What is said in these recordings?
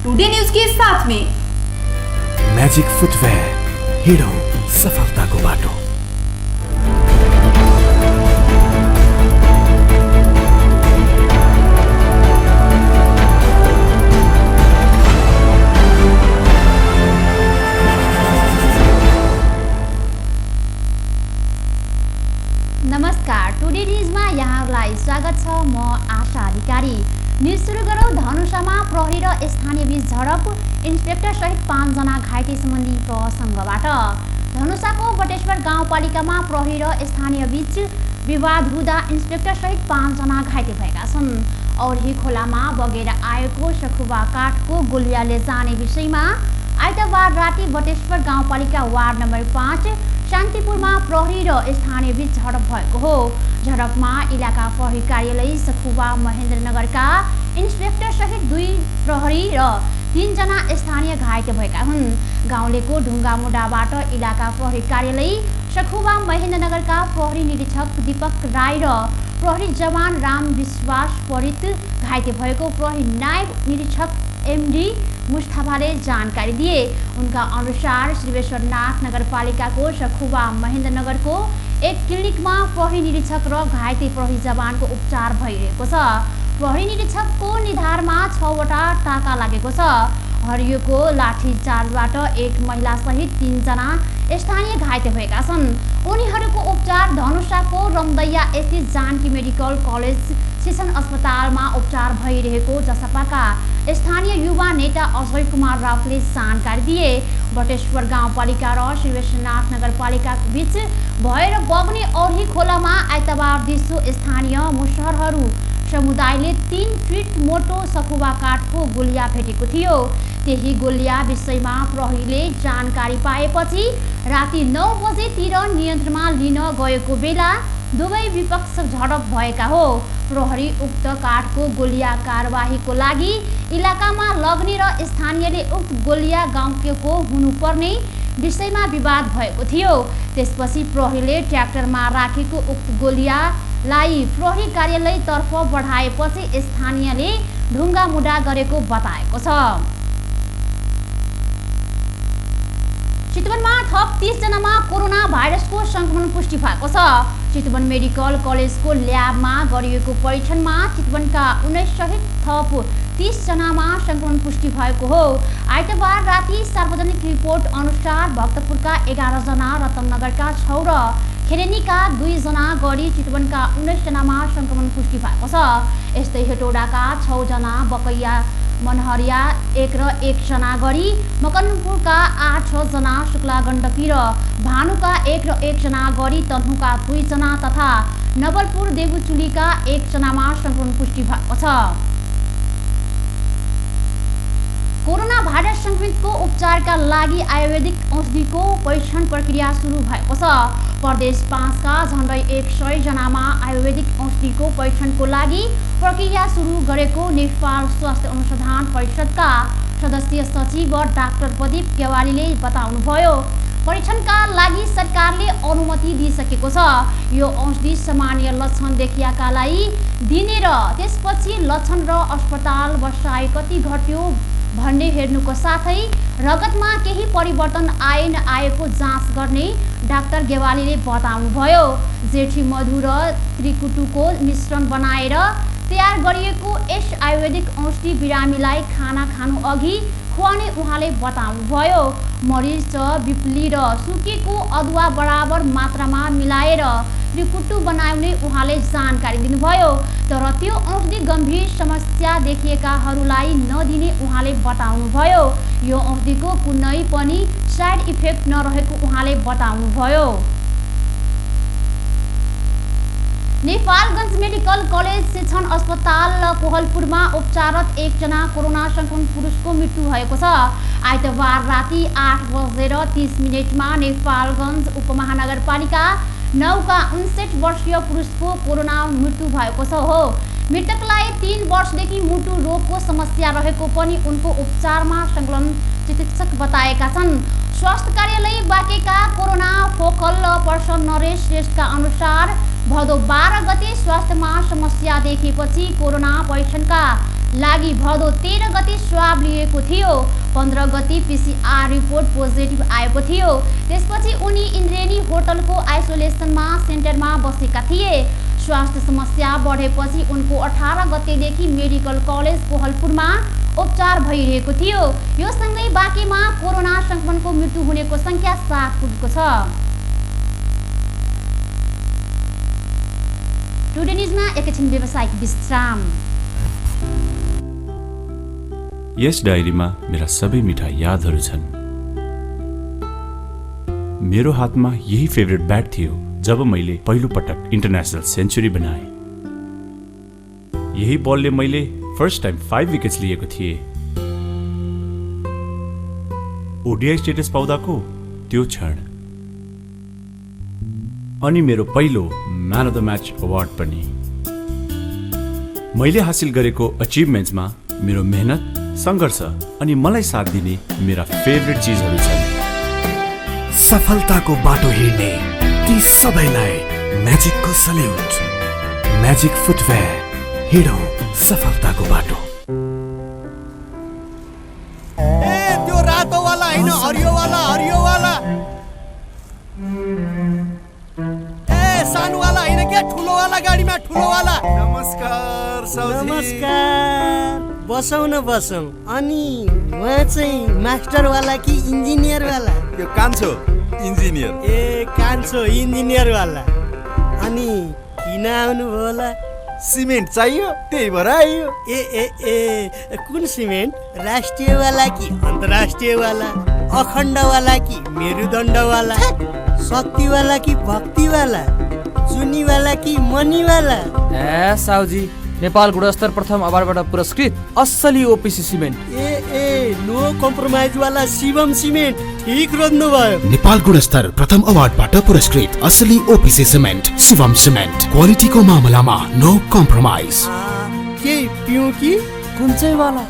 Today news के साथ में मैजिक फुटवेयर, हिडो सफलता को बाटो। नमस्कार, टुडे न्यूजमा यहाँलाई स्वागत छ। म आशा अधिकारी। न्यूज सुरु गरौँ। धनुषामा प्रहरी र स्थानीय बीच झडप, इन्सपेक्टर सहित 5 जना घाइते सम्बन्धी प्रसङ्गबाट। धनुषाको बटेश्वर गाउँपालिकामा प्रहरी र स्थानीय बीच विवाद हुँदा इन्सपेक्टर सहित 5 जना घाइते भएका छन्। औरही खोलामा बगेर आएको सखुवा काठको गोलियाले जाने विषयमा आइतबार राति बटेश्वर गाउँपालिका वार्ड नम्बर 5 शान्तिपुरमा प्रहरी र स्थानीय बीच झडप भएको हो। झडपमा इलाका प्रहरी कार्यालय सखुवा महेन्द्रनगरका इन्सपेक्टर सहित 2 प्रहरी र 3 जना स्थानीय घाइते भएका हुन्। गाउँलेको ढुङ्गामुढाबाट इलाका प्रहरी कार्यालय सखुवा महेन्द्रनगरका प्रहरी निरीक्षक दीपक राई र प्रहरी जवान राम विश्वास परीत घाइते भएको प्रहरी नायब निरीक्षक एमडी मुस्ताफाले जानकारी दिए। उनका अनुसार श्रीवेश्वरनाथ नगरपालिकाको सखुवा महेन्द्रनगरको एक क्लिनिकमा प्रहरी निरीक्षक र घाइते प्रहरी जवानको उपचार भइरहेको छ। प्रहरी निरीक्षकको निधारमा 6 वटा टाका लागेको छ। हरियोको लाठीचार्जबाट एक महिला सहित 3 जना स्थानीय घाइते भएका छन्। उनीहरूको उपचार धनुषाको रमदैया स्थित जानकी मेडिकल कलेज शिक्षण अस्पतालमा उपचार भइरहेको जसपाका स्थानीय युवा नेता अजय कुमार राउतले जानकारी दिए। बटेश्वर गाउँपालिका र श्रीवेश्वरनाथ नगरपालिकाको बीच भएर बग्ने औरही खोलामा आइतबार दिउँसो स्थानीय मुसहरहरू समुदायले 3 फिट मोटो सखुवा काठको गोलिया भेटेको थियो। त्यही गोलिया विषयमा प्रहरीले जानकारी पाएपछि राति 9 बजेतिर नियन्त्रणमा लिन गएको बेला दुवै विपक्ष झडप भएका हो। प्रहरी उक्त काठको गोलिया कारबाहीको लागि इलाकामा लग्ने र स्थानीयले उक्त गोलिया गाउँको हुनुपर्ने विषयमा विवाद भएको थियो। त्यसपछि प्रहरीले ट्र्याक्टरमा राखेको उक्त गोलियालाई प्रहरी कार्यालयतर्फ बढाएपछि स्थानीयले ढुङ्गामुढा गरेको बताएको छ। चितवनमा थप 30 जनामा कोरोना भाइरसको संक्रमण पुष्टि भएको छ। चितवन मेडिकल कलेजको ल्याबमा गरिएको परीक्षणमा चितवनका 19 सहित थप 30 जनामा संक्रमण पुष्टि भएको हो। आइतबार राति सार्वजनिक रिपोर्ट अनुसार भक्तपुरका 11 जना, रतननगरका 6 र खेरेनीका 2 जना गरी चितवनका 19 जनामा संक्रमण पुष्टि भएको छ। यस्तै हेटौडाका 6 जना, बकैया मनहरिया 1 र 1 जना गरी, मकनपुरका 8 जना, शुक्ला गण्डकी र भानुका 1 र 1 जना गरी, तन्हुका 2 जना तथा नवलपुर देवचुलीका 1 जनामा संक्रमण पुष्टि भएको छ। कोरोना भाइरस संक्रमितको उपचारका लागि आयुर्वेदिक औषधिको परीक्षण प्रक्रिया सुरु भएको छ। प्रदेश 5 का झन्डै 100 जनामा आयुर्वेदिक औषधिको परीक्षणको लागि प्रक्रिया सुरु गरेको नेपाल स्वास्थ्य अनुसन्धान परिषदका सदस्य सचिव डाक्टर प्रदीप गेवालीले बताउनुभयो। परीक्षणका लागि सरकारले अनुमति दिइसकेको छ। यो औषधि सामान्य लक्षण देखिएकालाई दिने र त्यसपछि लक्षण र अस्पताल बसाइ कति घट्यो भन्ने हेर्नुको साथै रगतमा केही परिवर्तन आए नआएको जाँच गर्ने डाक्टर गेवालीले बताउनुभयो। जेठी मधु र त्रिकुटुको मिश्रण बनाएर तयार गरिएको यस आयुर्वेदिक औषधि बिरामीलाई खाना खानु अघि खुवाउने उहाँले बताउनुभयो। मरिच, बिप्ली र सुकेको अदुवा बराबर मात्रामा मिलाएर त्रिकुटु बनाउने उहाँले जानकारी दिनुभयो। तर त्यो औषधि गम्भीर समस्या देखिएकाहरूलाई नदिने उहाँले बताउनुभयो। यो औषधिको कुनै पनि साइड इफेक्ट नरहेको उहाँले बताउनुभयो। नेपालगञ्ज मेडिकल कलेज शिक्षण अस्पताल कोहलपुरमा उपचाररत 1 जना कोरोना संक्रमित पुरुषको मृत्यु भएको छ। आइतबार राति 8:30 नेपालगञ्ज उपमहानगरपालिका 9 का 59 वर्षीय पुरुषको कोरोना मृत्यु भएको छ हो। मृतकलाई 3 वर्षदेखि मुटु रोगको समस्या रहेको पनि उनको उपचारमा संलग्न चिकित्सक बताएका छन्। स्वास्थ्य कार्यालय बाँकेका कोरोना फोकल पर्सन नरेश श्रेष्ठका अनुसार भदौ 12 गते स्वास्थ्यमा समस्या देखेपछि कोरोना परीक्षणका लागि भदौ 13 गते स्वाब लिएको थियो। 15 गते PCR रिपोर्ट पोजिटिभ आएको थियो। त्यसपछि उनी इन्द्रेणी होटलको आइसोलेसनमा सेन्टरमा बसेका थिए। स्वास्थ्य समस्या बढेपछि उनको 18 गतेदेखि मेडिकल कलेज कोहलपुरमा उपचार भइरहेको थियो। यो सँगै बाँकीमा कोरोना संक्रमणको मृत्यु हुनेको संख्या 7 पुगेको छ। टुडे न्युजमा एकैछिन व्यावसायिक विश्राम। यस डायरीमा मेरा सबै मिठा यादहरू छन्। मेरो हातमा यही फेभरेट ब्याट थियो जब मैले पहिलो पटक इन्टरनेसनल सेन्चुरी बनाए। यही बलले मैले फर्स्ट टाइम 5 विकेट्स लिएको थिए। ओडिआई स्टेटस पाउँदाको त्यो क्षण अनि मेरो पहिलो man of the match award पनि। मैले हासिल गरेको अचिभमेन्ट्समा मेरो मेहनत, सङ्घर्ष अनि मलाई साथ दिने मेरा फेभरेट चिजहरू छन्। सफलताको बाटो हिँड्ने ती सबैलाई म्याजिकको सल्युट। म्याजिक फुटवेयर, हिँडौँ सफलताको बाटो। त्यो रातो वाला हैन, हरियो वाला, हरियो वाला। सानो वाला हैन के, ठुलो वाला गाडीमा ठुलो वाला। नमस्कार साउजी। नमस्कार। बसौँ न बसौँ। अनि उहाँ चाहिँ मास्टर वाला कि इन्जिनियर वाला? यो कान्छो इन्जिनियर। ए कान्छो इन्जिनियर वाला। अनि किन आउनुभयो होला? सिमेन्ट चाहियो, त्यही भएर आइयो। ए ए ए कुन सिमेन्ट? राष्ट्रिय वाला कि अन्तर्राष्ट्रिय वाला? अखण्ड वाला कि मेरुदण्ड वाला? शक्ति वाला कि भक्ति वाला? जुनी वाला कि मनी वाला? ए साउजी, नेपाल गुणस्तर प्रथम अवार्डबाट पुरस्कृत असली ओपिसी सिमेन्ट। ए नो कम्प्रोमाइज वाला शिवम सिमेन्ट। ठीक रोज्नु भयो। नेपाल गुणस्तर प्रथम अवार्डबाट पुरस्कृत असली ओपिसी सिमेन्ट शिवम सिमेन्ट। क्वालिटीको मामलामा नो कम्प्रोमाइज। के पिउँ कि कुन चाहिँ वाला?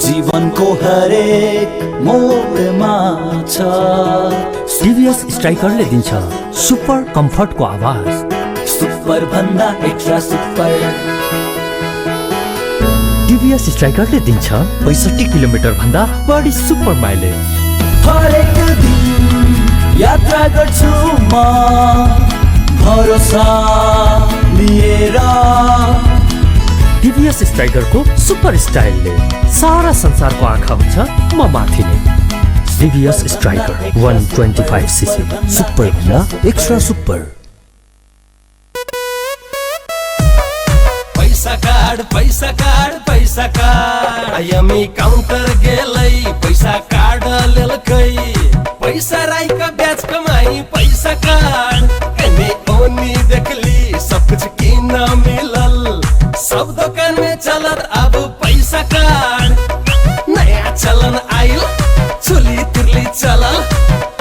जीवनको हरेक मोडमा छ टिभीएस स्ट्राइकरले दिन्छ सुपर कम्फर्टको आवाज। सुपर भन्दा एक्स्ट्रा सुपर। टिभीएस स्ट्राइकरले दिन्छ 65 किलोमिटर भन्दा बढी सुपर माइलेज। हरेक दिन यात्रा गर्छु म भरोसा लिएर। टिभीएस स्ट्राइकरको सुपर स्टाइलले सारा संसारको आँखा हुन्छ म माथि नै। टिभीएस स्ट्राइकर 125cc सुपर भन्दा एक्स्ट्रा सुपर। पैसा कार्ड पैसा कार्ड पैसा कार्ड आइएमई काउन्टर गेलै पैसा कार्ड लेलकै। पैसा राईका ब्याज कमाई पैसा कार्ड एने ओनी देखली सब कुछ किन मिलल। सब दुकान में चलत अब पैसा कार्ड। नया चलन आइल चुली तुरली चलल।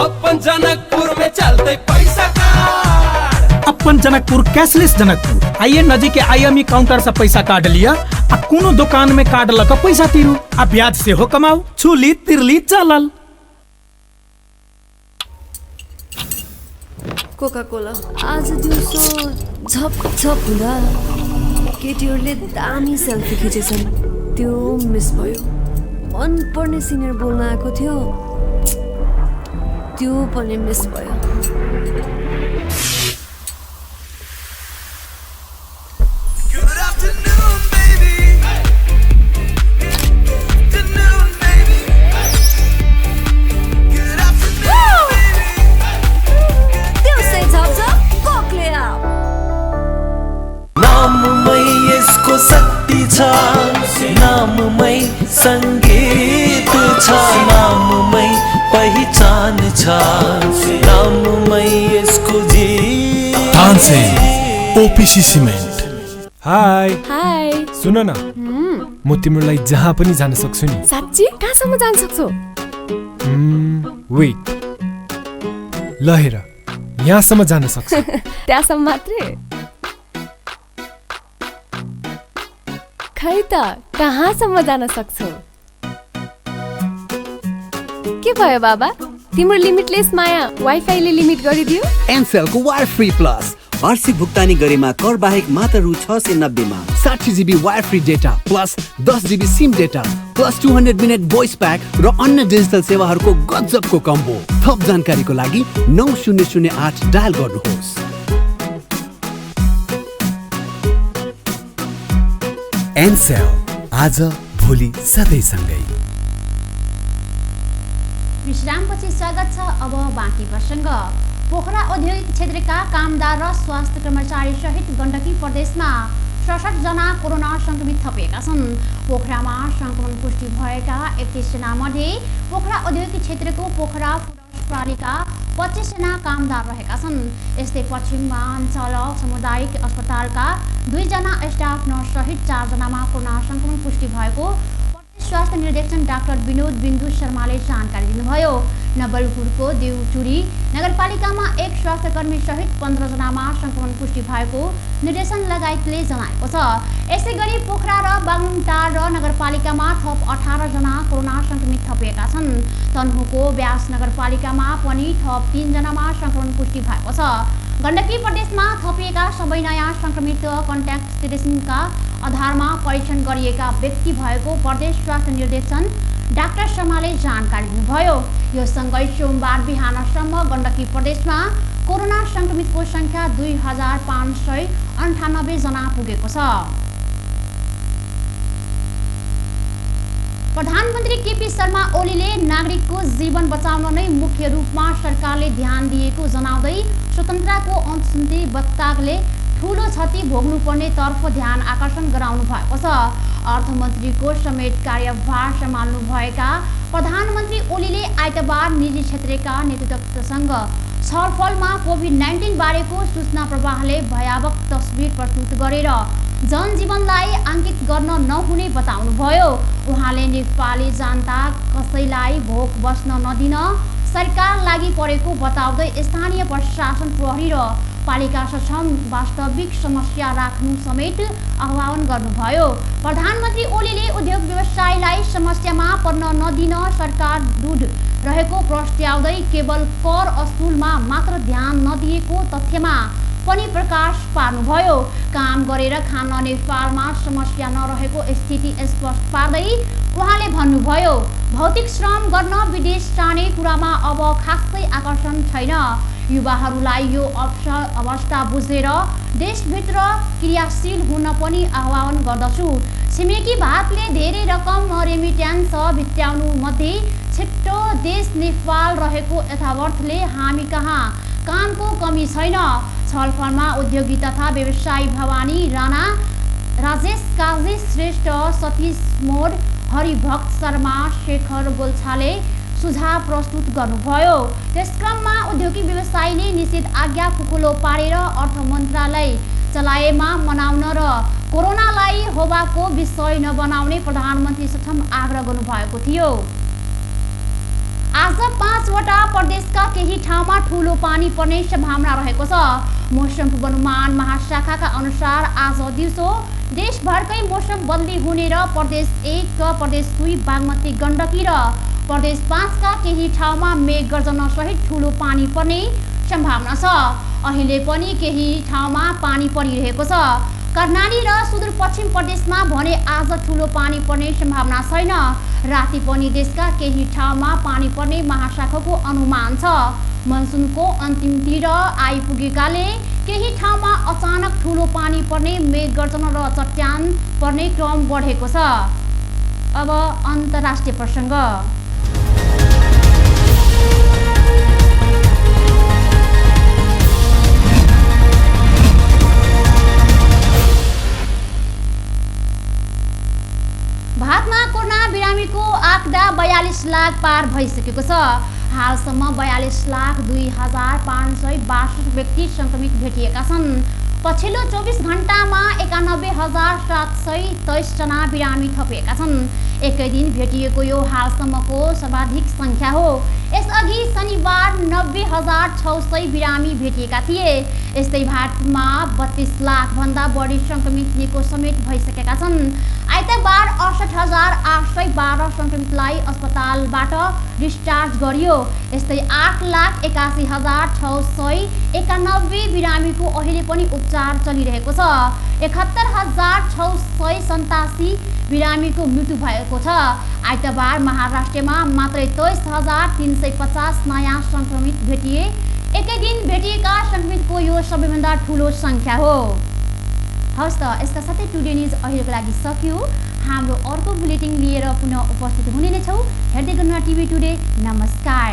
अपन जनकपुर में चलते पैसा कार्ड। अपन जनकपुर कैशलेस जनकपुर। आइए नजीक के आईएमई काउंटर से पैसा काट लिया आ कोनो दुकान में काट लक पैसा तिरु आ ब्याज से हो कमाऊ। चुली तिरली चलल। कोका कोला आज दिउँसो झप झप हुँदा केटीहरूले दामी सेल्फी खिचेछन्। त्यो मिस भयो। मन पर्ने सिङ्गर बोल्न आएको थियो, त्यो पनि मिस भयो। शक्ति छ नाममै संगीत छ नाममै पहिचान छ नाममै यसको जीत। Tansen OPC cement. हाय हाय सुन न, म तिम्रो लागि जहाँ पनि जान सक्छु नि। साच्ची? कहाँसम्म जान सक्छौ? वेट, ल हेर, यहाँसम्म जान सक्छु। त्यहाँसम्म मात्रै? खै त कहाँसम्म जान सक्छौ? के भयो बाबा, तिम्रो लिमिटलेस माया वाइफाईले लिमिट गरिदियो? एमसेलको वायर फ्री प्लस वार्षिक भुक्तानी गरेमा कर बाहेक मात्र रु 690 मा 60 GB wire free data plus 10 GB SIM data plus 200 minute voice pack र अन्य डिजिटल सेवाहरूको गजबको कम्बो। थप जानकारीको लागि 9008 डायल गर्नुहोस्। एनसेल, आज भोलि सधैँ सँगै। विश्रामपछि स्वागत छ अब बाँकी प्रसङ्ग। पोखरा औद्योगिक क्षेत्रका कामदार र स्वास्थ्य कर्मचारी सहित गण्डकी प्रदेशमा 66 जना कोरोना संक्रमित थपिएका छन्। पोखरामा संक्रमण पुष्टि भएका 31 जना मध्ये पोखरा औद्योगिक क्षेत्रको पोखरा फुड प्रणालीका 25 जना कामदार रहेका छन्। यस्तै पश्चिमाञ्चल सामुदायिक अस्पतालका 2 जना स्टाफ नर्स सहित 4 जनामा कोरोना संक्रमण पुष्टि भएको स्वास्थ्य निर्देशक डाक्टर विनोद बिन्दु शर्माले जानकारी दिनुभयो। नवलपुरको देउचुरी नगरपालिकामा 1 स्वास्थ्यकर्मी सहित 15 जनामा संक्रमण पुष्टि भएको निर्देशन लगायतले जनाएको छ। यसै गरी पोखरा र बागलुङटार र नगरपालिकामा थप 18 जना कोरोना संक्रमित थपिएका छन्। तनहुको व्यास नगरपालिकामा पनि थप 3 जनामा संक्रमण पुष्टि भएको छ। गण्डकी प्रदेशमा थपिएका सबै नयाँ संक्रमित कन्ट्याक्ट ट्रेसिङका आधारमा परीक्षण गरिएका व्यक्ति भएको प्रदेश स्वास्थ्य निर्देशक डाक्टर शर्माले जानकारी दिनुभयो। यो सँगै सोमबार बिहानसम्म गण्डकी प्रदेशमा कोरोना संक्रमितको संख्या 2598 जना पुगेको छ। प्रधानमन्त्री केपी शर्मा ओलीले नागरिकको जीवन बचाउन नै मुख्य रूपमा सरकारले ध्यान दिएको जनाउँदै स्वतन्त्रताको अन्त्यसन्धि वक्ताले ठूलो क्षति भोग्नुपर्ने तर्फ ध्यान आकर्षण गराउनु भएको छ। अर्थमन्त्रीको समेत कार्यभार सम्हाल्नु भएका प्रधानमन्त्री ओलीले आइतबार निजी क्षेत्रका नेतृत्वसँग छलफलमा कोभिड-19 बारेको सूचना प्रवाहले भयावह तस्बिर प्रस्तुत गरेर जनजीवनलाई आङ्कित गर्न नहुने बताउनुभयो। उहाँले नेपाली जनता कसैलाई भोक बस्न नदिन सरकार लागि परेको बताउँदै स्थानीय प्रशासन प्रहरी र पालिका सक्षम वास्तविक समस्या राख्नु समेत आह्वान गर्नुभयो। प्रधानमन्त्री ओलीले उद्योग व्यवसायलाई समस्यामा पर्न नदिन सरकार दूध रहेको प्रस्ताउँदै केवल कर असुलमा मात्र ध्यान नदिएको तथ्यमा पनि प्रकाश पार्नुभयो। काम गरेर खान नेपालमा समस्या नरहेको स्थिति स्पष्ट पार्दै उहाँले भन्नुभयो, भौतिक श्रम गर्न विदेश जाने कुरामा अब खासै आकर्षण छैन। युवाहरूलाई यो अवस्था बुझेर देशभित्र क्रियाशील हुन पनि आह्वान गर्दछु। छिमेकी भारतले धेरै रकम रेमिट्यान्स भित्र्याउनु मध्ये छिट्टो देश नेपाल रहेको यथार्थले हामी कहाँ कामको कमी छैन। छलफलमा उद्योगी तथा व्यवसायी भवानी राणा, राजेश काजी श्रेष्ठ, सतीश मोड, हरिभक्त शर्मा, शेखर गोल्छाले सुझाव प्रस्तुत गर्नुभयो। त्यसक्रममा उद्योगी व्यवसायीले निषेध आज्ञा खुकुलो पारेर अर्थ मन्त्रालय चलाएमा मनाउन र कोरोनालाई होबाको विषय नबनाउने प्रधानमन्त्री सक्षम आग्रह गर्नुभएको थियो। आज 5 वटा प्रदेशका केही ठाउँमा ठूलो पानी पर्ने सम्भावना रहेको छ। मौसम पूर्वानुमान महाशाखाका अनुसार आज दिउँसो देशभरकै मौसम बदली हुने र प्रदेश 1, प्रदेश 2, बागमती, गण्डकी र प्रदेश 5 का केही ठाउँमा मेघ गर्जन सहित ठूलो पानी पर्ने सम्भावना छ। अहिले पनि केही ठाउँमा पानी परिरहेको छ। कर्णाली र सुदूरपश्चिम प्रदेशमा भने आज ठूलो पानी पर्ने सम्भावना छैन। राति पनि देशका केही ठाउँमा पानी पर्ने महाशाखाको अनुमान छ। मनसुनको अन्तिमतिर आइपुगेकाले केही ठाउँमा अचानक ठूलो पानी पर्ने, मेघ गर्जन र चट्यान पर्ने क्रम बढेको छ। अब अन्तर्राष्ट्रिय प्रसङ्ग। भारतमा कोरोना बिरामीको आँकडा 42 लाख पार भइसकेको छ। हालसम्म 42,02,562 व्यक्ति संक्रमित भेटिएका छन्। पछिल्लो 24 घण्टामा 91,723 जना बिरामी थपिएका छन्। एकै दिन भेटिएको यो हालसम्मको सर्वाधिक सङ्ख्या हो। यसअघि शनिबार 90,600 बिरामी भेटिएका थिए। यस्तै भारतमा 32 लाखभन्दा बढी सङ्क्रमित निको समेत भइसकेका छन्। आइतबार 68,812 सङ्क्रमितलाई अस्पतालबाट डिस्चार्ज गरियो। यस्तै 8,81,691 बिरामीको अहिले पनि उपचार चलिरहेको छ। 71,687 बिरामीको मृत्यु भएको छ। आइतबार महाराष्ट्रमा मात्रै 23,350 नयाँ सङ्क्रमित भेटिए। एकै दिन भेटिएका सङ्क्रमितको यो सबैभन्दा ठुलो सङ्ख्या हो। हस् त यसका साथै टुडे न्युज अहिलेको लागि सकियो। हाम्रो अर्को बुलेटिन लिएर पुनः उपस्थित हुने नै छौँ। हेर्दै गर्नु टिभी टुडे। नमस्कार।